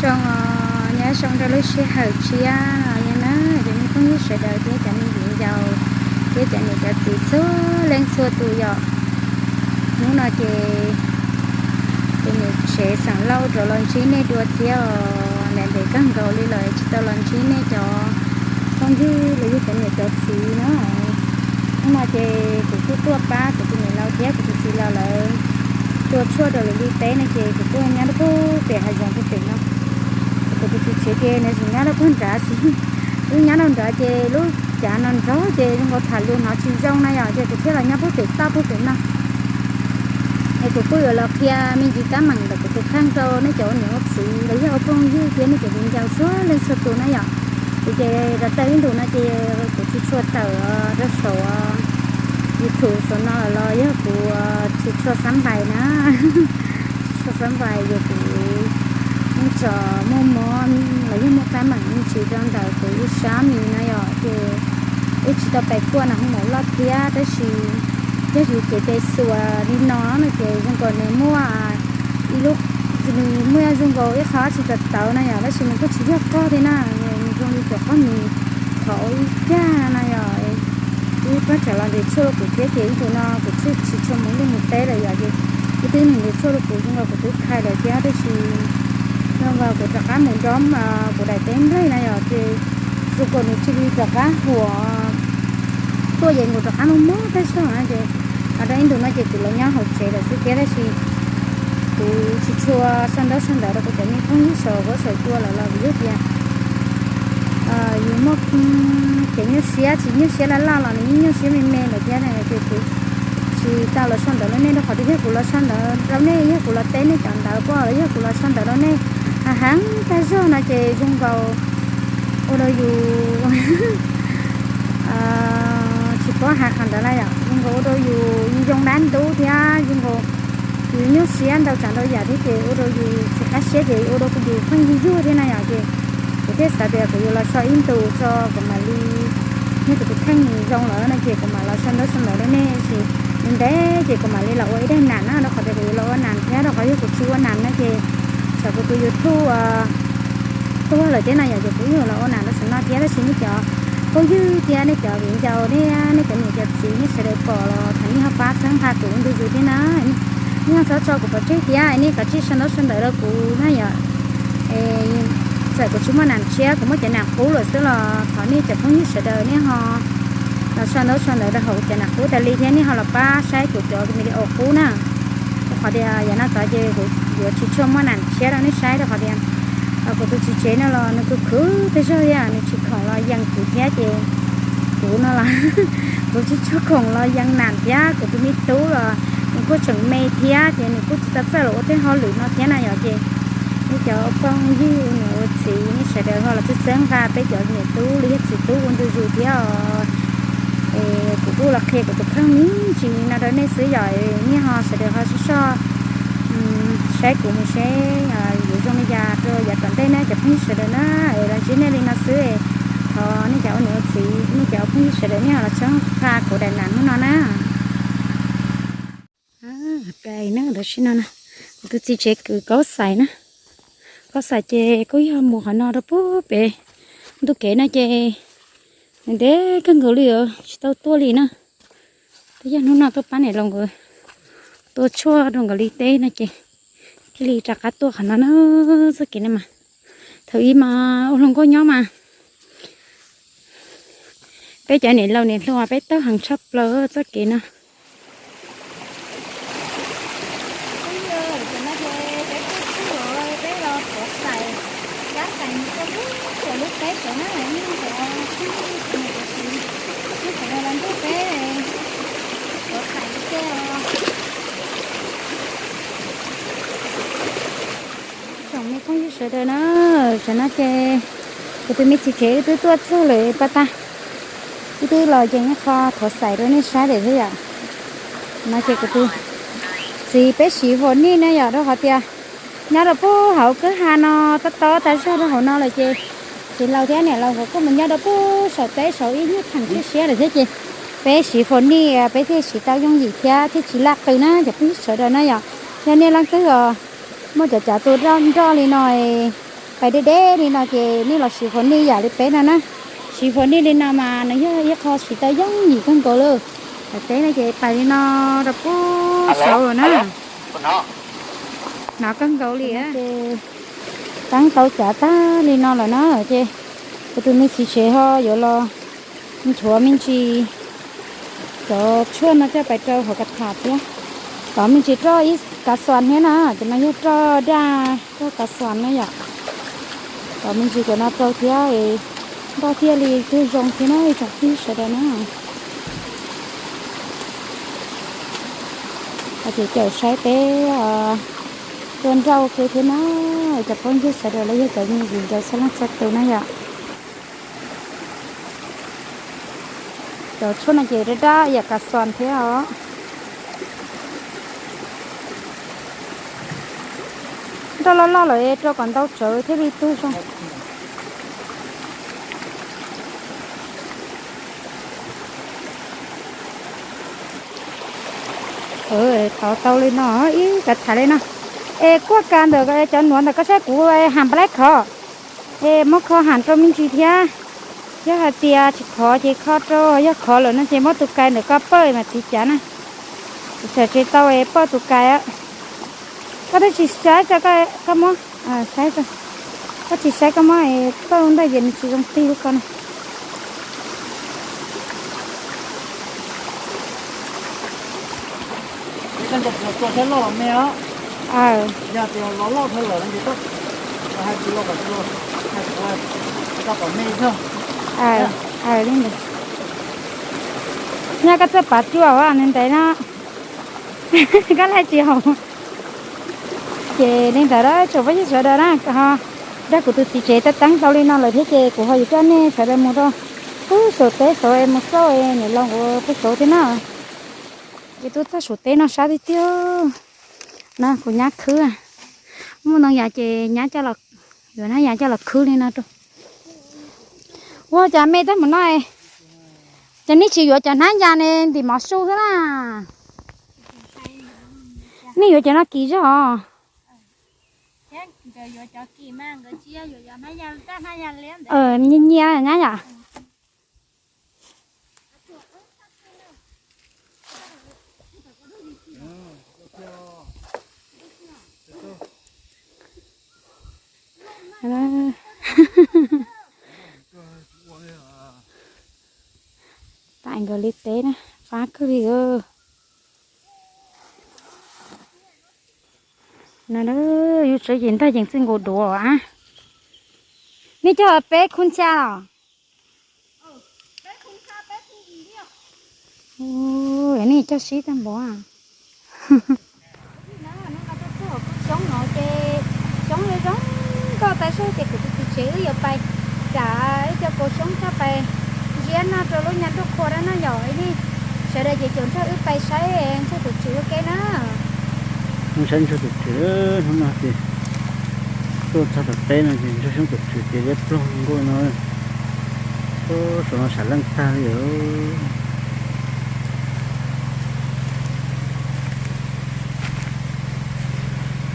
Zoo os, nyob zoo rau lub sij hawm tshiab no na, cov me phooj ywg sawv daws thiab cov me viv ncaus thiab cov niam cov txiv txhua leej txhua tus yom. Hnub no ces tus niam tsev xeem Lauj rov los ntsib nej dua thiab os, ntev ntev kawg nkaus li lawm tsis tau los ntsib nej cov phooj ywg los yog cov niam cov txiv na. Hnub no ces kuv kuj tuaj pab kuv tus niam laus thiab kuv tus txiv laus lawv tua tshuaj rau lawv li teb no ces kuv kuj nyob rau pem hav zoov pem pem no. Kuv tus txiv tsev ces nws tseem nyob rau pem nrad, wb nyob rau nrad ces lub cav no nrog ces zoo nkaus tham lus hnov tsis zoo na yom, ces kuv thiaj los nyob pem toj pem no. Es kuv kuj yuav los qhia me ntsis teeb meem ntawm kuv tus kheej rau nej cov ua niam ua txiv los yog ua phooj ywg thiab nej cov viv ncaus txhua leej txhua tus na yom. Kuv ces los tau ib ntus no ces kuv tsis tshua tawm rau saum YouTube saum no los yog kuv tsis tshua xab npais na. Tsis tshua xab npais ces kuv yeej tseem muaj mob los yog muaj teeb meem me ntsis rau ntawm kuv ib sab mis no yom, ces wb tsis tau pais kuaj nas hoo maum loj thiab tab sis yog yus cev tes xuas li no no ces zoo nkaus nws muaj ib lub, nws muaj zoo nkaus ib qho tsis tau tawv no yom, tab sis nws kuj tsis yog qoj thiab na, nws zoo li cov qoj mis thov ib cag no yom. Wb pab tseem los nrhiav tshuaj rau kuv thiab ces ib ntus no kuv tsis tshua mus liaj mus teb lawm yom, ces wb twb nrhiav tshuaj rau kuv zoo nkaus kuv twb khai lawm thiab tab sis zoo nkaus kuv rov qab mus dob kuv daim teb nplej na yom, ces zoo nkaus nws cia li rov qab huam tuaj ces kuv rov qab mus muab tag zog na ces los rau ib ntus no ces kuv los nyob hauv tsev lawm xwb thiab tab sis kuv tsis tshua sau ntaub sau ntawv rau kuv cov me phooj ywg saum huab saum cua lawm los vim yog tias yus muaj kev nyuaj siab, tsis nyuaj siab laj laj los nws yeej nyuaj siab me me lawm thiab na ces kuv tsis tau los sau ntawv rau nej rau qhov tias yog kuv los sau ntawv rau nej, yog kuv los teb nej cov ntawv ko los yog kuv los sau ntawv rau nej heev tag zog no ces zoo nkaus ua rau yus tsis paub hais qhov ntawd na yom, zoo nkaus ua rau yus zoo dab ntub thiab zoo nkaus yus nyuaj siab ntau tsav ntau yam thiab ces ua rau yus tsis qab siab ces ua rau kuv yus pheej yuag yuag thiab na yom, ces kuv thiaj xav tias kuv yuav los so ib ntus tso kuv mam li, yog kuv tus kheej nws zoo lawm no ces kuv mam los sau ntaub sau ntawv rau nej, ces ntev ntev ces kuv mam li los ua ib daim nam na, rau qhov tias kuv yuav los ua nam thiab rau qhov yog kuv tsis ua nam no ces tsam kuv tus YouTube tuag lawm thiab no yom, ces kuv yuav los ua nam rau saum no thiab tab sis nej cov phooj ywg thiab nej cov viv ncaus thiab nej cov niam cov txiv nej sawv daws pom los thov nej ho pab txhawb nqa kuv ua ntu zus thiab na. Nej ho txhob tso kuv pov tseg thiab nej kav tsij sau ntaub sau ntawv rau kuv na yom. Txawm kuv tsis muaj nam tshiab, kuv muaj cov nam qub lawm xwb los thov nej cov phooj ywg sawv daws nej ho los sau ntaub sau ntawv rau hauv cov nam qub tas li thiab nej ho los pab saib kuv cov video qub na. Rau qhov tias yav no tod ces kuv yuav tsis tshua muaj nam tshiab rau nej saib rau qhov tias kuv tus txiv tsev no los nws khwv khwv tag zog thiab nws tsis khoom los yees kuv thiab ces kuv no los kuv tsis tshua khoom los yees nam thiab kuv tus me tub los nws kuj tseem me thiab ces nws kuj tsis tau txawj los ua tej hauj lwm no thiab na yom, ces nej cov phooj ywg niam ua txiv nej sawv daws ho los txhawb txhawb nqa peb cov niam tub los yog txiv tub ua ntu zus thiab os. Kuv kuj los qhia kuv tus kheej me ntsis no rau nej xwb yom, nej ho sawv daws ho soj soj saib kuv mus seb yuav zoo li cas rau yav tom ntej na cov phooj ywg sawv daws na. Es los ntsib nej li no xwb, thov nej cov ua niam ua txiv nej cov phooj ywg sawv daws nej ho los txhawb nqa kuv daim nam hnub no na. Tam sim no kuv tus txiv tsev kwv kaub xais na, kaub xais ces kuj yog mus qhov no rau pem ntu kev no ces nws ntev kawg nkaus li os tsis tau tuaj li na. Twb yog hnub no tuaj pab niam laus nkawd tua tshuaj rau nkawd li teb no ces thiaj li rov qab tuaj qhov no na. Txoj kev no mas thaum ub mas ua hluas nkauj nyob mas peb cov niam laus niam hluas peb taug heev tshaj plaws txoj kev no. Tsoom me phooj ywg sawv daws na, tam no ces kuv tus me txiv tsev wb twb tuaj txog lawm pas tas, wb twb los ces nyob qhov thov xais rau nej saib lawm thiab yom. No ces kuv tus txiv peb siv fo nij na yom, rau qhov tias nyob rau pug hauv kwj ha no tob tob tas zog rau hauv no lawm ces txiv laus thiab niam laus nkawd kuj mus nyob rau pug saum teb saum ib nyuag theem siab siab lawm thiab ces peb siv fo nij peb thiaj siv tau yooj yim thiab thiaj tsis laj qw na cov phooj ywg sawv daws na yom. Yog nej leej twg os muaj cov cav tua nroj li no Pais deb deb li no ces nej los siv fo nij yam li peb no na. Siv fo nij li no mas nws yog ib qho siv tau yooj yim kawg nkaus li. Pais teb no ces pais li no rau pub saud na. Hnov kawg nkaus li. Ces teeb tau cav tag li no lawm na, ces kuv tus me txiv tsev ho yuav los nchuav me ntsis cov tshuaj no coj pais rau hauv kav tham thiab. Tom me ntsis roj ib kav xuas thiab na, cov no yog roj daj roj kav xuas na yom. Tom me ntsis cov no rau thiab, nroj thiaj li tuag zoo thiab na ib tsoom phooj ywg sawv daws na. Ces caum saib peb tua nroj ua ke thiab na, cov phooj ywg sawv daws los yog cov me viv ncaus txhua leej txhua tus na yom. Cov tshuaj no ces daj daj yam kav xuas thiab os. Nroj loj loj lawm rau kom ntau tsawv thiaj li tuag zoo. Tov tau li no ib kav tham li no. Es kuaj kav ntawm cov nuav ntawm koj saib kuv ham nplaib khov. Es muab kho ham rau me ntsis thiab. Yog hais tias tsis khov ces kho rau, yog khov lawm no ces muab tus kais ntawm koj pawj mas tiv cav na. Txawm tsis tau es pawj tus kais. Koj twb tsis saib, koj muab saib, koj tsis saib koj muab pawj ua ntej ces nws tsis zoo tig li ko na. Aw, li ntawd. Nyob koj txawj pav cuaj ntev ntev no, koj laij tsis haum. Ces li ntawd tsoom phooj ywg sawv daws na, ho nrog kuv tus txiv tsev teeb teeb tau li no lawm thiab ces kuv ho yuav coj nej sawv daws mus rau pem saum teb saud es mus xauj es niam laus nkawd pem saud thiab na. Es tuaj txog saum teb no sab tiag tiag na, kuv nyab khwb. Muaj ntoo yas ces nyab coj los, yuav hnab yas coj los khwb li no rau. Ua cas me tag mus no, ces nej tsis yuav cov hnab yas ne ntim mov su xwb na? Nej yuav cov no kim zog os. Nyias nyias nyab yom. Thaij nkawd li teb na, fab kawg li. No yus tsev ces ntag yeej txij nkaus duav a. Nej cog peb khub ntxa los? Nej cog sib tag npaum. Xyoob no ces xyoob zoo zoo nkauj tas zog ces kuv tus txiv tsev wb yuav pais kam ib co kaus xyoob tshaj pais ntsiab noj rau lub nyab nruab qhua dab no yom. Nej sawv daws ces caum nrog wb pais saib ntsuag tus tswv ua ke na. Saib ntsuag tus tswv hnub no ces tuaj txog tom teb no ces ntsuag xyoob tus tswv ces liab ploog nkuj no. Saum no sam leej tag li os.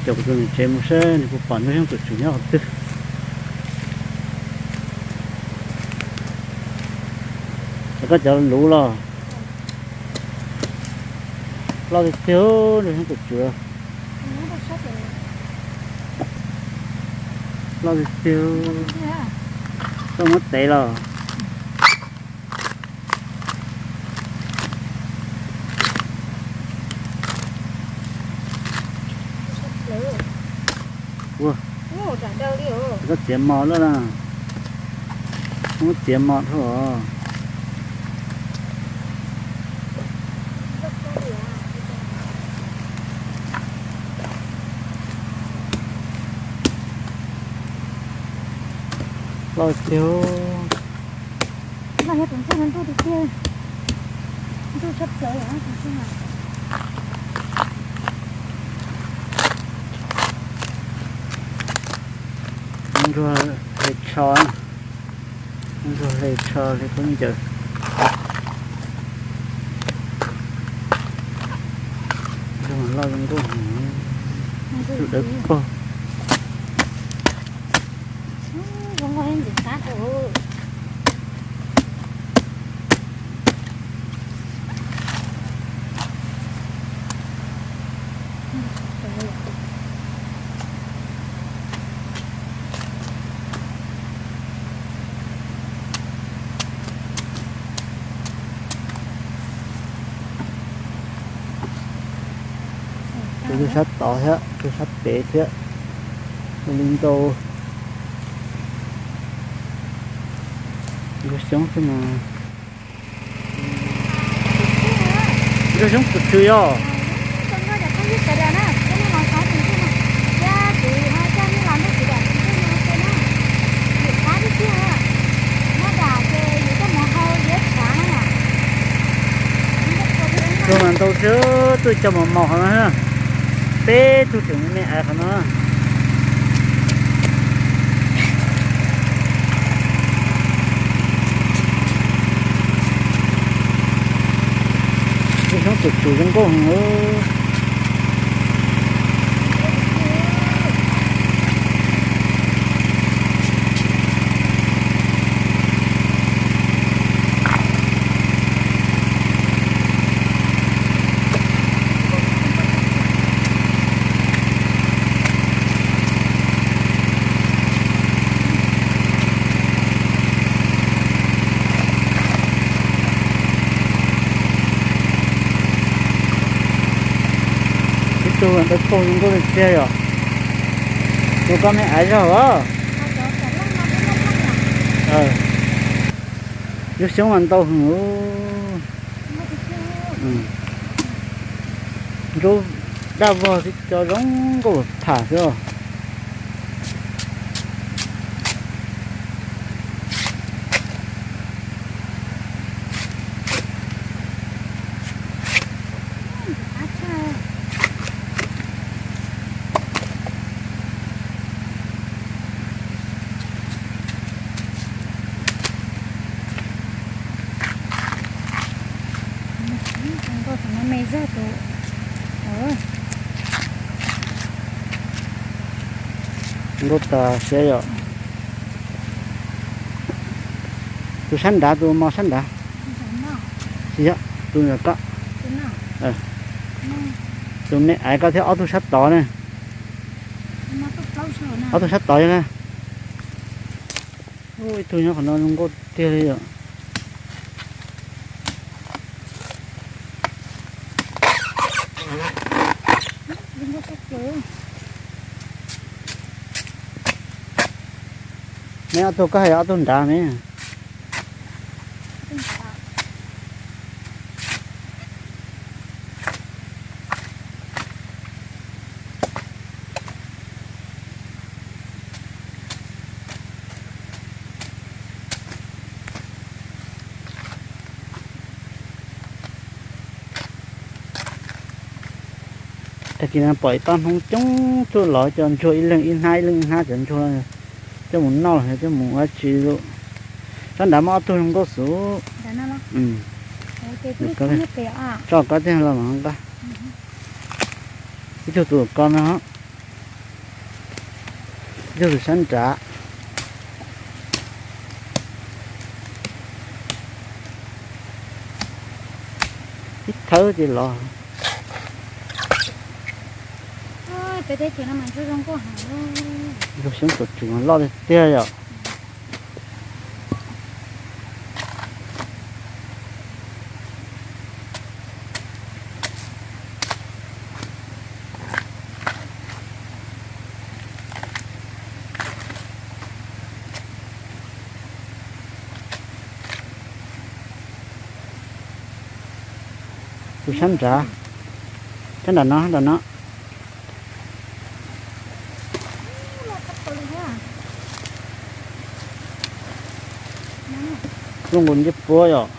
Caum kuv tus niam tsev mus saib nws puas pom ntsuag xyoob tus tswv nyob qhov twg. Koj cov luv los loj tiag tiag ntsuag xyoob tus tswv. Loj tiag tiag. Koj muab tev los. Ua, koj txiav mos lawm na. Muab txiav mos dhau os. Loj tiag. Ntuj tshaj plaws os tus ntsuag no. Ntsuag hle tsho, ntsuag hle tsho hle khaub ncaws. Ntsuag loj zoo nkauj, ntsuag dawb paug. Tus sab tod thiab tus sab pem thiab, ua li ntau. Ntsuag xyoob xwb mas. Ntsuag xyoob txwm txwm yog. Ntsuag mas ntau xwb, tuaj coj mus maus qhov no. Peb tug tseem me me aiv qhov no. Ntsuag xyoob txwm txwm zoo nkauj heev. Ib tug ntawd pog zoo nkauj tiag tiag yom. Tus koj me aiv zog os. Ntsuag xyoob mas ntau heev. Ntsuag daj vog xwb, cov zoo nkauj tham xwb os. Nkauj tas siab yom. Tus sab nrad, tus mos sab nrad. Tsis yog, tus ntawm koj. Tus me aiv koj thiab ob tug sab tod na. Ob tug sab tod yog na. Ib tug nyob qhov no zoo nkauj tiag li yom. Neb ob tug, koj hais ob tug nrad ne. Tag kis no pom ib pab Hmoob coob tuaj lov cov ntsuag, ib leeg ib hnab ib leeg ib hnab cov ntsuag coj mus noj los coj mus ua tsi. Sab nrad muaj ob tug zoo nkauj xwb. Tso koj tiag los mas nqa. Ib tug tus ko no, ib tug tus sab nrad. Ib thawb ces los. Ntsuag xyoob txwm txwm mas loj tiag tiag yom. Tus sab nrad, sab nram no, nram no. Zoo nkaus ncej puab yom.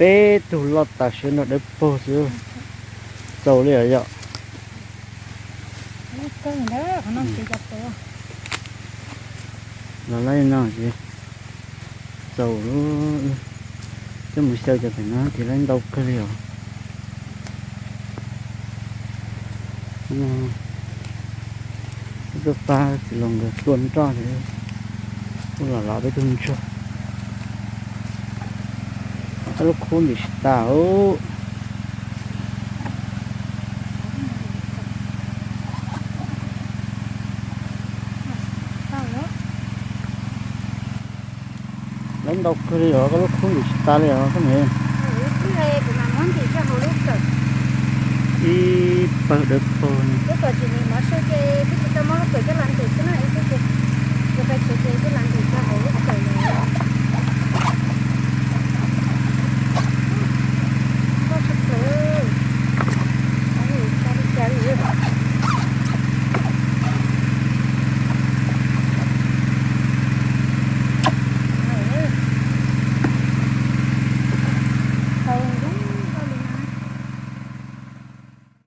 Peb tug loj tas sawv nrog dawb paug xwb. Txaus li os yom. Los laib no ces txaus. Coj mus xyaw cov pem no ces laib ntau kawg li os. Tuaj pab txiv laus nkawd tua nroj ces kuj los lov peb tug ntsuag. Koj lub khub ntxim tsis tas. Laib ntau kawg li os, koj lub khub ntxim tsis tas li os koj niam. Ib pawg dawb paug.